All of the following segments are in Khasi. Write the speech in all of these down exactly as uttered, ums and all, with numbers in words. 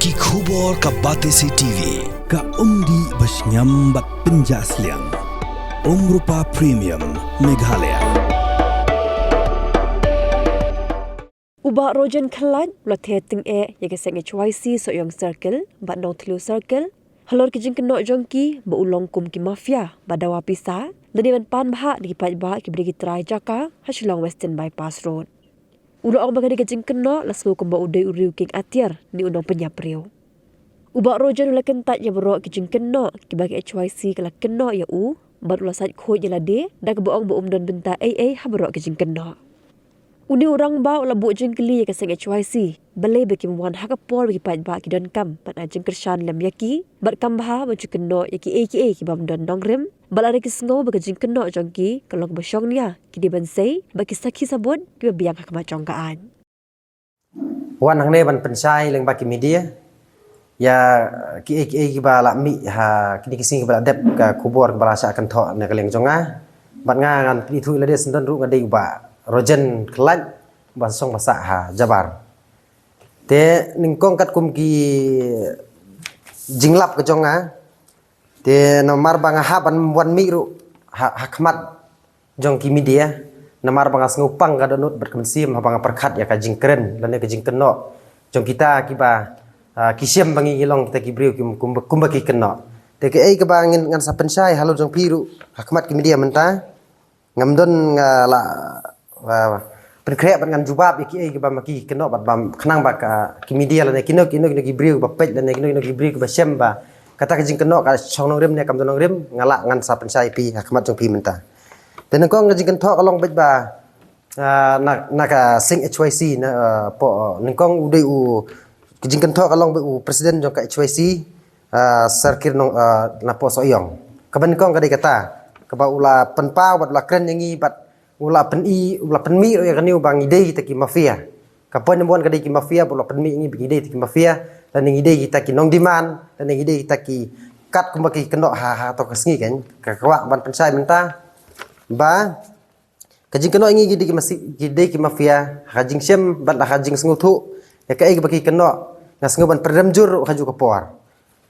Ki khubor ka Batesi T V. Ka umdih ba shngiam bad pynjah sliang. Umrupa Premium Meghalaya. U Bah Rojen Khlaiñ u la theh tyngeh ïa ka seng H Y C Sohiong Circle bad Nongthliew Circle halor ki jingkynnoh jong ki ba u long kum ki mafia ba dawa pisa lane ban pan bhah da ki paidbah kiba dei ki trai jaka ha Shillong Western Bypass Road. U la ong ba ka dei ka jingkynnoh la sngew kumba u dei u riew kieng atiar ne u nongpynïap briew. U Bah Rojen u la kyntait ïa baroh ki jingkynnoh kiba ka H Y C ka la kynnoh ïa u bad u la sait khuid ïa lade da kaba ong ba um don bynta ei ei ha baroh ki jingkynnoh. Une u rangbah u la buh jingkylli ïa ka seng H Y C balei ba kim wan ha ka por ba ki paidbah ki donkam ban ai jingkyrshan lem ïa ki bad kam bha ban shu kynnoh ïa kiei kiei ki bym don nongrim bad lada ki sngew ba ka jingkynnoh jong ki ka long kaba shongnia, ki dei ban sei bad ki sakhi sabut kiba biang ha khmat jong ka aiñ. Wan hangne ban pynshai lyngba ki media ïa kiei kiei kiba la mih ha kine ki sngi kiba la dep, ka khubor kaba la shah kynthoh na ka liang jong nga. Bad nga ngan pyni thuh ïa lade, syndon ruh nga dei u Bah Rojen Khlaiñ ba song ba sah ha Jabar. Te nyngkong katkum ki jinglap ka jong nga, te namar ba nga hap ban wan mih ruh ha, ha khmat jong ki media, namar ba nga sngewpang ka dohnud bad ka mynsiem haba nga pyrkhat ïa ka jingkren lane ka jingkynnoh jong kita kiba, ah, ki shem ba ngi long kita ki briew ki kum, kumba ki kynnoh. Te kaei kaba ngan, ngan sa pynshai halor jong phi ruh ha khmat ki media mynta. Ngam don nga la, ah, pynkhreh bad ngan jubab ïa kiei kiba ma ki kynnoh bad ba khnang ba ka ki media lane kino kino kino ki briew ba peit lane kino kino ki briew kiba shem ba kata ka jingkynnoh ka shong nongrim ne kam don nongrim, nga lah ngan sa pynshai ïa phi ha khmat jong phi mynta. Te nyngkong ka jingkynthoh ka long beit ba, ah, na, na ka seng H Y C na, ah, po, nyngkong u dei u, ka jingkynthoh ka long beit u president jong ka H Y C, ah, Sir Kir Nong, ah, na po Sohiong. Kaba nyngkong ka dei kata kaba u la pynpaw bad u la kren ïa ngi bad u la pyni, u la pynmih ruh ïa kane ba ngi dei kita ki mafia. Ka point number one ka dei ki mafia, ba u la pynmih ïa ngi ba ngi dei kita ki mafia lane ngi dei kita ki nong demand lane ngi dei kita ki kat kumba ki kynnoh ha, ha to ka sngi kan. Ka kwah ban pynshai mynta ba ka jingkynnoh ïa ngi ki dei ki masi-, ki dei ki mafia, ha ka jingshem bad ha ka jingsngewthuh ïa kaei kaba ki kynnoh nga sngew ban pynrem jur ruh ha kajuh ka por.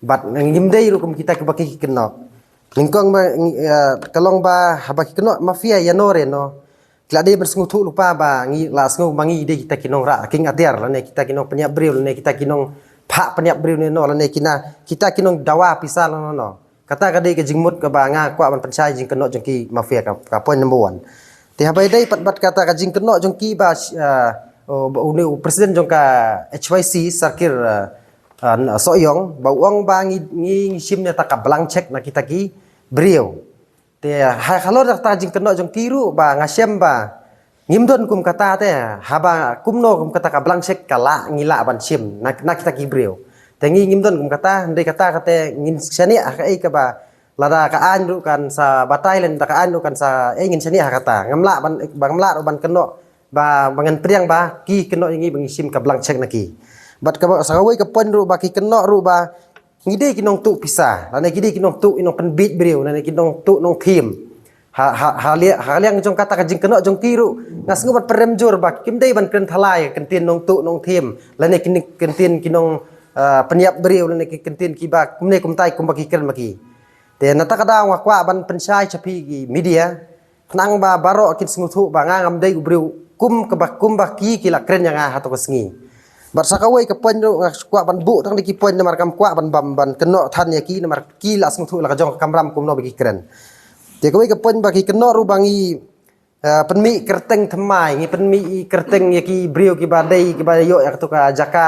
Bad ngim dei ruh kum kita kiba ki kynnoh. Nyngkong ba ngi, eh, ka long ba haba ki kynnoh mafia ïano re no, ki la dei ban sngewthuh lypa ba ngi la sngew ba ngi dei kita ki nongrah kieng atiar lane kita ki nongpynïap briew lane kita ki nongphah pynïap briew ne no lane kina kita ki nongdawa pisa lano no. Kata ka dei ka jingmut kaba nga kwah ban pynshai jingkynnoh jong ki mafia ka, ka point number one. Te haba ïadei pat bad kata ka jingkynnoh jong ki ba, ah, u, ba une u president jong ka H Y C Sir Kir, ah, ah, Sohiong ba u ong ba ngi, ngi, ngi shim ne kata ka blank check na kita ki briew. Te ha, halor kata ka jingkynnoh jong ki ruh ba nga shem ba ngim don kum kata te, haba kumno kum kata ka blank check ka lah ngi lah ban shim na, na kita ki briew. Te ngi ngim don kum kata, hynrei kata kata ngin shaniah ha kaei kaba lada ka aiñ ruh kan sa batai lane da ka aiñ ruh kan sa, eh, ngin shaniah ha kata. Ngam lah ban, ba ngam lah ruh ban kynnoh ba, ba ngan pdiang ba ki kynnoh ïa ngi ba ngi shim ka blank check na ki. Bad kaba sa kawei ka point ruh ba ki kynnoh ruh ba ngi dei ki nongtuh pisa lane ki dei ki nongtuh, ki nongpynbiej briew lane ki nongtuh nongthiem. Ha, ha, ha liang, ha liang jong kata ka jingkynnoh jong ki ruh nga sngew ban pynrem jur ba kim dei ban kren thala ïa ka kyntien nongtuh nongthiem lane ki kyntien ki nong, ah, pynïap briew lane ki kyntien kiba kumne kumtai kumba ki kren ma ki. Te na kata ka daw nga kwah ban pynshai sha phi ki media, khnang ba baroh kin sngewthuh ba nga ngam dei u briew kum kaba, kumba ki, ki la kren ïa nga ha to ka sngi. Bad sa kawei ka point ruh nga kwah ban buh tang da ki point namar kam kwah ban, ban, ban kynnoh than ïa ki namar ki la sngewthuh la ka jong ka kamram kumno ba ki kren. Te kawei ka point ba ki kynnoh ruh ba ngi, eh, pynmih kyrteng thymmai, ngi pynmih kyrteng ïa ki briew kiba dei kiba ïoh ïa kato ka jaka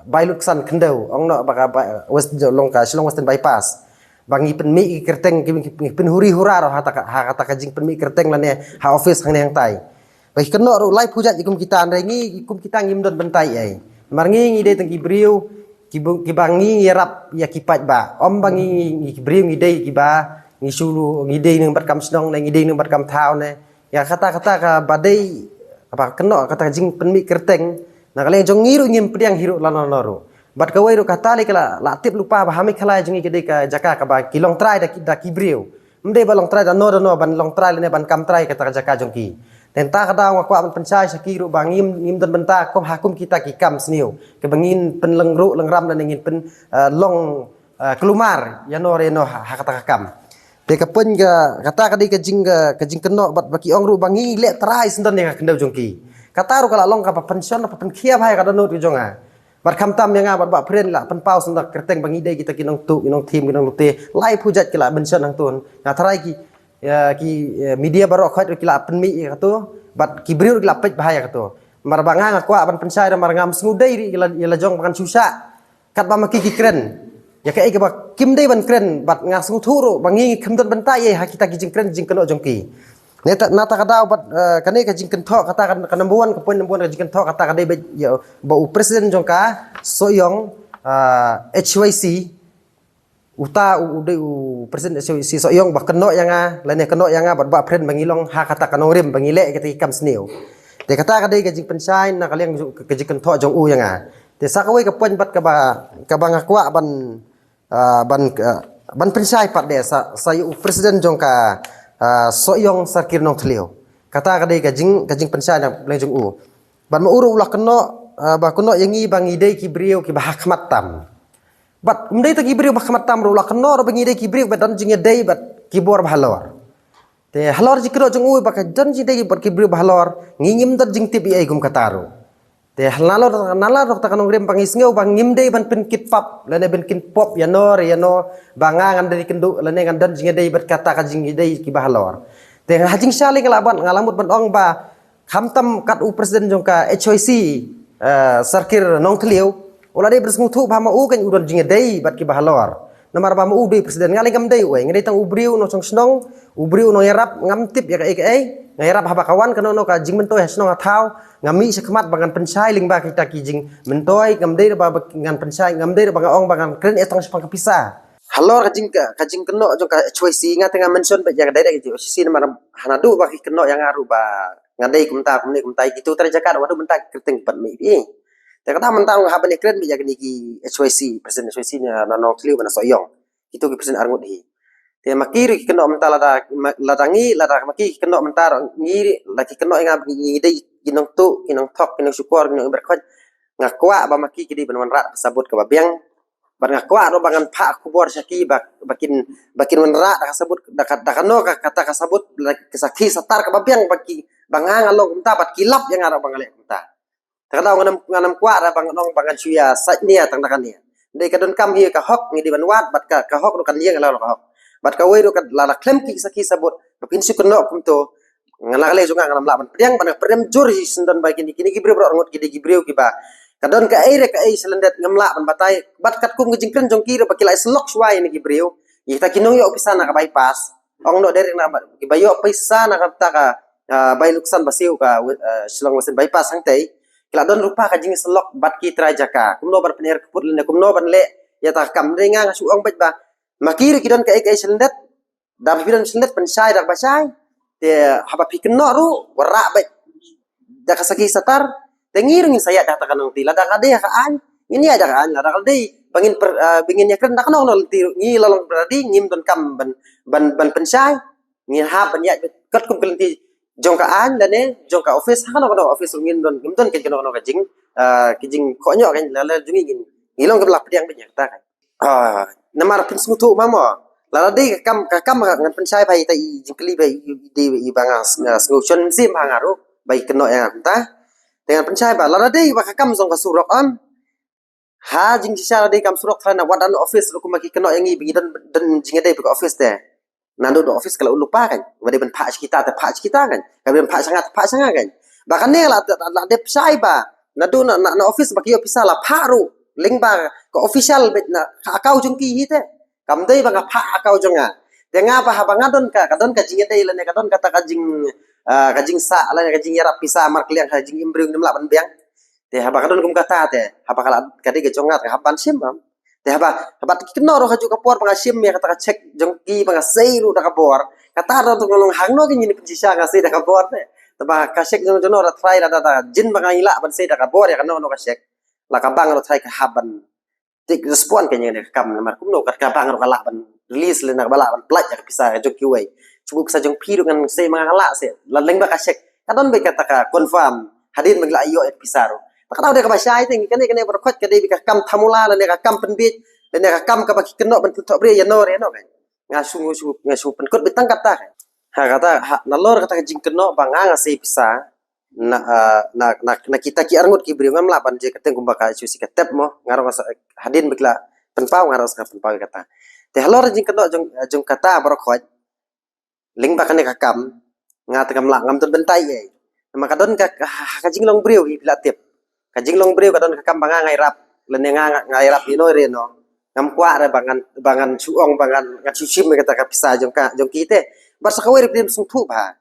bai lut ksan khyndew, ong noh ba ka, ba West, jong long ka Shillong Western Bypass. Ba ngi pynmih ki kyrteng, ki, ngi pynhuri hura ruh ha kata ka, ha kata ka jingpynmih kyrteng lane ha office hangne hangtai. Ba ki kynnoh ruh lai phew jait kum kita, hynrei ngi kum kita ngim don bynta ei. Namar ngi ngi dei tang ki briew kiba, kiba ngi ïarap ïa ki paidbah. Ym ba ngi, ngi, ngi ki briew ngi dei kiba ngi shu, ngi dei nang bad kam shnong ne ngi dei nang bad kam thaw ne. Ïa kata, kata kaba dei, kaba kynnoh kata ka jingpynmih kyrteng na ka liang jong ngi ruh ngim pdiang hi ruh lano lano ruh. Bad kawei ruh kata lei ka la, la tip lypa ba ha Meghalaya jong ngi ka dei ka jaka kaba ki long trai da ki, da ki briew. Ym dei ba long trai da no da no ban long trai lane ban kam trai kata ka jaka jong ki. Te mynta ka daw nga kwah ban pynshai sha ki ruh ba ngim, ngim don bynta kum ha kum kita ki kam sniew kiba ngin pynleng ruh leng ram lane ngin pyn, eh, long, eh, kulmar ïa no re no ha, ha kata ka kam. Te ka point ka, kata ka dei ka jing ka, ka jingkynnoh bad ba ki ong ruh ba ngi leh trai shen don ïa ka khyndew jong ki. Kata ruh ka la long kaba pynshon, kaba pynkhia bha ïa ka dohnud ka jong nga. Bad khamtam ïa nga bad Bah Phren la pynpaw shen da kyrteng ba ngi dei kita ki nongtuh, ki nongthim, ki nongtei. Laiphew jait ki la mention hangto. Nga tharai ki, ïa, ki, ïa, media baroh khoit ruh ki la pynmih ïa kato. Bad ki briew ruh ki la peit bha ïa kato. Namar ba nga nga kwah ban pynshai namar ngam sngewdei ri ïa la, ïa la jong ba ngan shu shah. Katba ma ki ki kren ïa kaei kaba kim dei ban kren bad nga sngewthuh ruh ba ngi kham don bynta ïa ha kita ki jingkren jingkynnoh jong ki. Neta, nata ka daw bad, eh, kane ka jingkynthoh kata ka, ka number one, ka point number one ka jingkynthoh kata ka dei bad ïa ba u president jong ka Sohiong, eh, H Y C, uta u, u dei u president H Y C Sohiong ba kynnoh ïa nga lane kynnoh ïa nga bad Bah Phren ba ngi long ha kata ka nongrim ba ngi leh kita ki kam sniew. Te kata ka dei ka jingpynshai na ka liang jong, ka jingkynthoh jong u ïa nga. Te sa kawei ka point bad kaba, kaba nga kwah ban, ah, ban, ah, ban pynshai pat de sa, sa ïa u president jong ka, ah, Sohiong Sarkir Nongthliew. Kata ka dei ka jing, ka jingpynshai na liang jong u. Bad ma u ruh u la kynnoh, ah, ba kynnoh ïa ngi ba ngi dei ki briew kiba ha khmat tam. Bad ym dei tang ki briew ba ha khmat tam ruh u la kynnoh ruh ba ngi dei ki briew ba don jingïadei bad ki bor ba halor. Te halor jingkynnoh jong u ba ka don jingïadei bad ki briew ba halor, ngi ngim don jingtip ei ei kum kata ruh. Te nalor, nalor ruh ta ka nongrim ba ngi sngew ba ngim dei ban pynkit pap lane ban kit pop ïa no re ïa no ba nga ngan dei kynduh lane ngan don jingïadei bad kata ka jingïadei kiba halor. Te ha jingshai nga la ban, nga la mut ban ong ba khamtam kat u president jong ka H Y C, eh, Sarkir Nongthliew, u la dei ban sngewthuh ba ma u kan u don jingïadei bad kiba halor. Namar ba ma u dei president, nga lei ngam dei uei, nga dei tang u briew nongshong shnong, u briew nongïarap, ngam tip ïa kaei kaei. Nga ïarap haba ka wan kano kano ka jingmyntoi ha shnong ha thaw, nga mih shakhmat ba ngan pynshai lyngba kita ki jingmyntoi, ngam dei ba, ba ngan pynshai, ngam dei ba nga ong ba ngan kren ïa tang shaphang ka pisa. Halor ka jing ka, ka jingkynnoh jong ka H Y C nga te nga mention ba ïa ka direct H Y C namar ha naduh ba ki kynnoh ïa nga ruh ba nga dei kumta kumne kumta kito trai jaka ruh haduh mynta ki kyrteng pat mih phi. Te ka dang mynta nga hap ban ïakren ba ïa kine ki H Y C, president H Y C na, na Nongthliew bad na Sohiong. Kito ki president arngut hi. Te ma ki ruh ki kynnoh mynta lada, ma, lada ngi, lada ma ki ki kynnoh mynta ruh ngi, lada ki kynnoh ïa nga ba ngi dei ki nongtuh, ki nongthok, ki nongshukor, ki nongimrkhot. Nga kwah ba ma ki ki dei ban wanrah ka sabut kaba biang. Bad nga kwah ruh ba ngan phah khubor sha ki ba, ba kin, ba kin wanrah da ka sabut, da ka, da kano ka, kata ka sabut, da ka sakhi satar kaba biang ba ki, ba nga nga long kumta, bad ki lap ïa nga ruh ba nga leh kumta. Te ka daw ngan ym, ngan ym kwah ruh ba ngan ong ba ngan shu ïa sait nia tang da ka nia. Dei ka donkam hi ka hok ngi dei ban wad, bad ka, ka hok ruh kan ïeng la ka hok. Bad kawei ruh ka la, la khlem ki sakhi sabut, ba kin shu kynnoh kumto. Nga la ka lei jong nga ngam lah ban pdiang, ban pdiang jur hi shen don ba kine, kine ki briew baroh arngut ki dei ki briew kiba ka don kaei re kaei sha lyndet ngam lah ban batai, bad katkum ka jingkren jong ki ruh ba ki la ïa syllok shuwa ïa kine ki briew. Ita ki nongïoh pisa na ka bypass. Ong noh direct na ba, kiba ïoh pisa na kata ka, ah, bai nuksan ba siew ka, ah, Shillong Western Bypass hangtei. Ki la don ruh pat ka jingsyllok bad ki trai jaka. Kumno ban pynhiar kput lane kumno ban leh ïa ta ka kam, dei nga nga shu ong beit ba ma ki ruh ki don kaei kaei sha lyndet. Da ba phi don sha lyndet pynshai da kaba shai. Te haba phi kynnoh ruh wanrah beit da ka sakhi satar. Te ngi ruh ngin sa ïaid da kata ka nongti, lada ka dei ha ka aiñ ngin ïaid da ka aiñ, lada ka dei ba ngin per, ah, ba ngin ïakren da kano kano lynti ruh ngi la long ba dei ngim donkam ban, ban, ban pynshai. Ngin hap ban ïaid beit katkum ka lynti jong ka aiñ lane jong ka office, ha kano kano office ruh ngim don, ngim don ka kano kano ka jing, ah, ka jingkhohñioh ka la la jong ngi, ngin, ngi long kiba la pdiang beit ïa kata ka. Ah, namar phin sngewthuh ma mo. Lada dei ka kam, ka kam ngan pynshai ba ita i jingkylli ba i, i dei i ba nga s-, nga sngew shon mynsiem ha nga ruh ba i kynnoh ïa nga kumta. Te ngan pynshai ba lada dei ba ka kam jong ka surok, em. Ha jingshisha lada dei kam surok tharai na wat dan office ruh kumba ki kynnoh ïa ngi ba ngi don, don jingïadei bad ka office te. Naduh na office ka la u lypa kan. Ba dei ban phah sha kita te phah sha kita kan. Ka dei ban phah sha nga te phah sha nga kan. Ba kane la, la, la dep shai ba. Naduh na, na, na office ba ki ïoh pisa la phah ruh lyngba ka official beit na ka account jong ki hi te. Kam dei ba nga phah account jong nga. Te nga ba haba nga don ka, ka don ka jingïadei lane ka don kata ka jing, ah, ka jingsah lane ka jingïarap pisa markylliang ha jingim briew ngim lah ban biang. Te haba ka don kum kata te, haba ka la, ka dei ka jong nga te ka hap ban shim bam. Te haba, haba ki kynnoh ruh ha kajuh ka por ba nga shim ïa kata ka check jong ki ba nga sei ruh da ka bor. Kata ruh tu nga long hangno ki ngin pynshisha nga sei da ka bor te. Te ba ka check jong, jong no ruh tharai lada, da jin ba nga ïa lah ban sei da ka bor ïa kano kano ka check. La ka bank ruh tharai ka hap ban take respond ka ïa kane ka kam namar kumno kat ka bank ruh ka lah ban release lane ka ba lah ban pynlait ïa ka pisa ka jong kiwei. Shu pisa jong phi ruh ngan sei ma nga lah sei. La lyngba ka check. Ka don beit kata ka confirm hadien ba ngi la ïoh ïa ka pisa ruh. Ta ka dei kaba shai te ngi kane kane baroh khoit ka dei beit ka kam thamula lane ka kam pynbiej lane ka kam kaba ki kynnoh ban pynthohbria ïa no re no kan. Nga shu nga shu nga shu pynkut beit tang kata. Ha kata ha, nalor kata ka jingkynnoh ba nga nga sei pisa na, ah, na, na, na kita ki arngut ki briew ngam lah ban jia kyrteng kumba ka shu si ka tep mo, nga ruh nga sa hadien ba ki la pynpaw nga ruh sa pynpaw ïa kata. Te halor jingkynnoh jong, jong kata baroh khoit lyngba kane ka kam nga te ngam lah ngam don bynta ei. Namar ka don ka, ka, ka jinglong briew hi phi la tip. Ka jinglong briew ka don ka kam ba nga nga ïarap lane nga nga, nga ïarap ïa no re no. Ngam kwah re ba ngan ba ngan shu ong ba ngan ngan shu shim ïa kata ka pisa jong ka jong ki te. Bad sa kawei re phi sngewthuh ba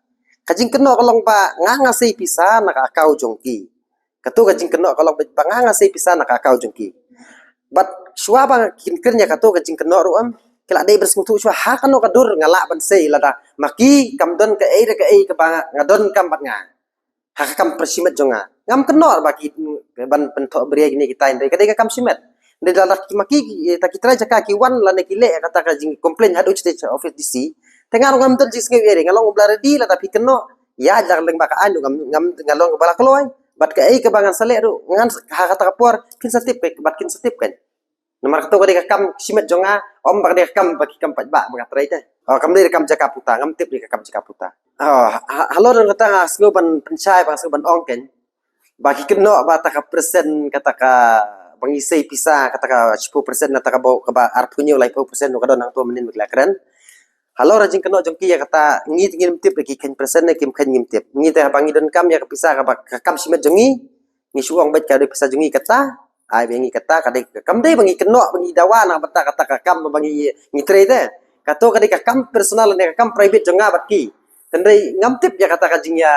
ka jingkynnoh ka long ba nga nga sei pisa na ka account jong ki. Kato ka jingkynnoh ka long ba nga nga sei pisa na ka account jong ki. Bad shuwa ba kin kren ïa kato ka jingkynnoh ruh em ki la dei ban sngewthuh shuwa ha kano ka dur nga lah ban sei lada ma ki kam don kaei re kaei kaba nga donkam bad nga. Ha ka kam pynshimet jong nga. Ngam kynnoh ba ki ban pynthohbria kine kita hynrei ka dei ka kam shimet. Hynrei lada ki ma ki, ki, ta ki trai jaka ki wan lane ki leh kata ka jingcomplain haduh sha office D C. Te nga ruh ngam don jingsngew ïa re nga long u ba la ready lada phi kynnoh. Ïa lada lyngba ka aiñ ruh ngam ngam nga long u ba la kloi. Bad kaei kaba ngan sa leh ruh ngan ha kata ka por phin sa tip bad kin sa tip kan. Namar kato ka dei ka kam shimet jong nga, ym ba ka dei ka kam ba ki kam paidbah ba nga trei te. Oh, kam dei ka kam jaka puta, ngam tip dei ka kam jaka puta. Oh, ha, halor kata nga sngew ban pynshai ba nga sngew ban ong kan. Ba ki kynnoh ba ta ka percent kata ka ba ngi sei pisa kata ka shiphew percent na ta ka bau kaba arphew hynñiew laiphew percent ka don hangto mynnin ba ki la kren. Halor jingkynnoh jong ki ïa kata ngi te ngim tip dei ki kheiñ percent ne kim kheiñ ngim tip. Ngi te ba ngi donkam ïa ka pisa kaba ka kam shimet jong ngi. Ngi shu ong beit ka dei pisa jong ngi kata. Ai ba ngi kata ka dei kam dei ba ngi kynnoh ba ngi dawa na bynta kata ka kam ba ngi ngi trei te. Kato ka dei ka kam personal ne ka kam private jong nga bad ki. Hynrei ngam tip ïa kata ka jingïa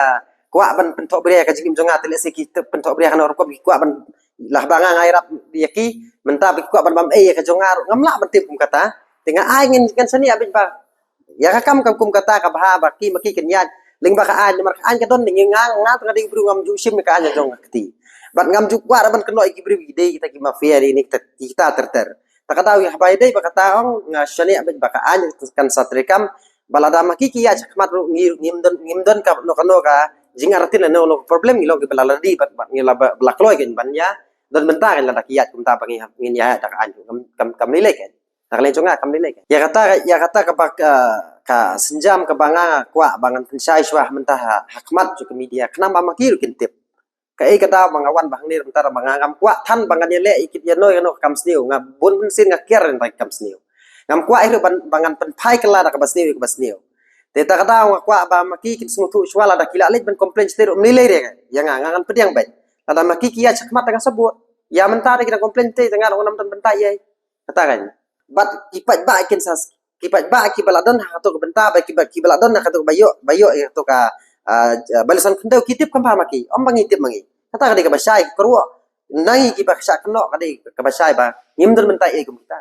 kwah ban pynthohbria ka jingim jong nga te lehse ki pynthohbria kano rukom ki kwah ban lah ba nga nga ïarap ïa ki mynta ba ki kwah ban bam ei ïa ka jong nga ruh ngam lah ban tip kum kata. Te nga ai ngin ngin shaniah beit ba ïa ka kam kam kum kata ka bha ba ki ma ki kin ïaid lyngba ka aiñ namar ka aiñ ka don ngi nga nga tang dei briew ngam ju shim ka aiñ jong ka kti. Bad ngam ju kwah ban kynnoh ïa ki briew ki dei kita ki mafia dei ni kita ter ter. Ta ka daw ïa ba dei ba kata ong nga shaniah beit ba ka aiñ kan sa treikam ba lada ma ki ki ïaid shakhmat ruh ngi ngim don ngim don ka no ka no ka jingartin no no problem ngi long ki ba la ladi bad ngi la ba la kloi kan ban ïa don bynta kan lada ki ïaid kumta ba ngi ngin ïaid da ka aiñ kam kam kam ni lei kan. Na ka liang jong nga kam dei lei. Ïa kata ïa kata kaba ka, ka sienjam kaba nga kwah ba ngan pynshai shuwa mynta ha, ha khmat jong ka media khnang ba ma ki ruh kin tip. Kaei ka daw ba nga wan ba hangne mynta ba nga ngam kwah than ba ngan ïaleh ïa kit ïa no ïa no ka kam sniew nga bun mynsiem nga kiar ïa ka kam sniew. Ngam kwah ïa ruh ban ba ngan pynphai kylla da kaba sniew ïa kaba sniew. Te ta ka daw nga kwah ba ma ki kin sngewthuh shuwa lada ki la leit ban complain state ruh mlei lei re ïa nga nga ngan pdiang beit. Lada ma ki ki ïa chakhmat da nga sabut. Ïa mynta da ki da complain te nga ruh ngam don bynta ïa. Kata kan. Bad ki paidbah kin sa ki paidbah ki ba la don ha kato ka bynta ba ki ba ki ba la don ha kato ka ba ïoh ba ïoh ïa kato ka ah, ba la san khyndew ki tip kam ba ma ki. Ym ba ngi tip ma ngi. Kata ka dei kaba shai ka ruh. Na ngi ki ba ka shah kynnoh ka dei kaba shai ba ngim don bynta ei kum kita.